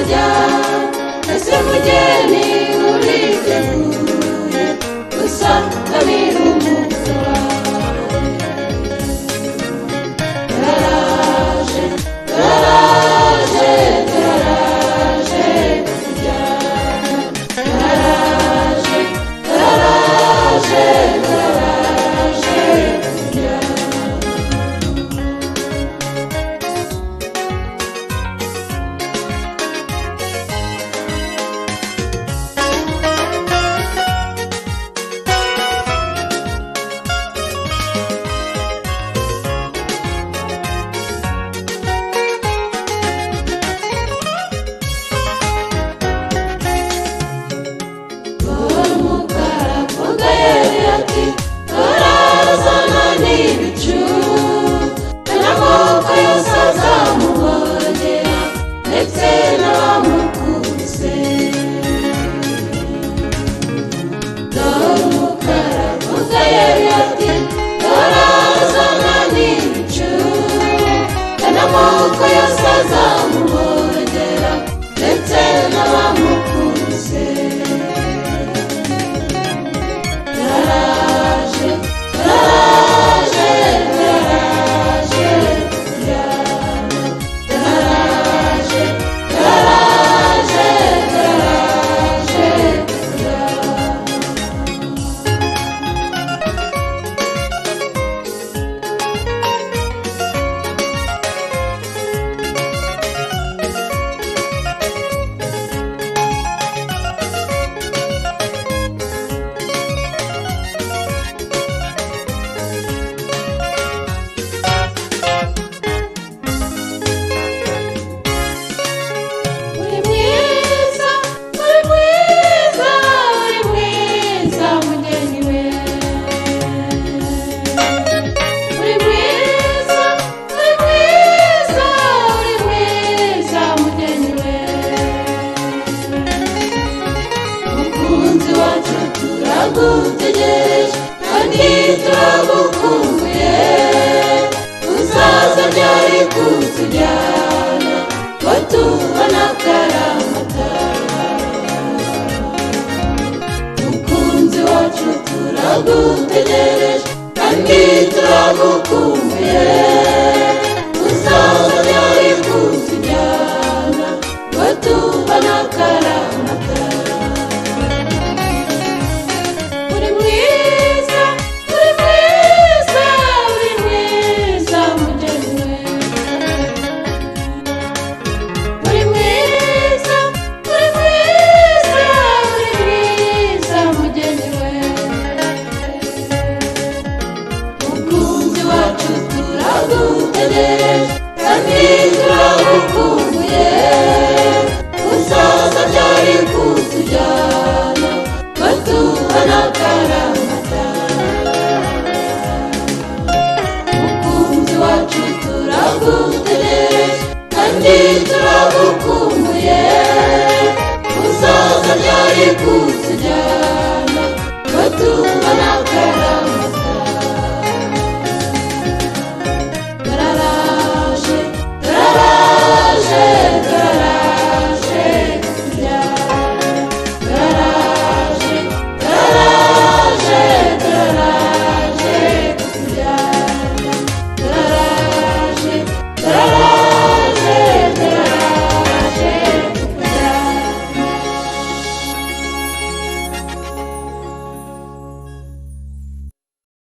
kukujyana. Ese mugeni uriteguye gusanganira umukwe wawe? Turaje, turaje, turaje kukujyana. Turaje, turaje, turaje kukujyana. Umukara yari ati turazana n'ibicu, n'amoko yose azamubonera ndetse n'abamukubise. Dore umukara yari ati turazana n'ibicu, n'amoko yose azamubonera ndetse n'abamukubise. Turaje, turaje, turaje kukujyana. Turaje, turaje, turaje kukujyana. Uri mwiza, uri mwiza, uri mwiza mugeni we. Uri mwiza, uri mwiza, uri mwiza mugeni we. Mukunzi wacu turagutegereje kandi turagukumbuye. Uzaza ryari kutujyana ngo tubone akaramata? Mukunzi wacu turagutegereje kandi turagukumbuye. Uzaza ryari kutujyana ngo tubone akaramata? Uri mwiza, uri mwiza, uri mwiza mugeni we. Uri mwiza, uri mwiza, uri mwiza mugeni we. Mukunzi wacu turagutegereje kandi turagukumbuye. Uzaza ryari kutujyana ngo tubone akaramata? Mukunzi wacu turagutegereje kandi turagukumbuye. Uzaza ryari kutujyana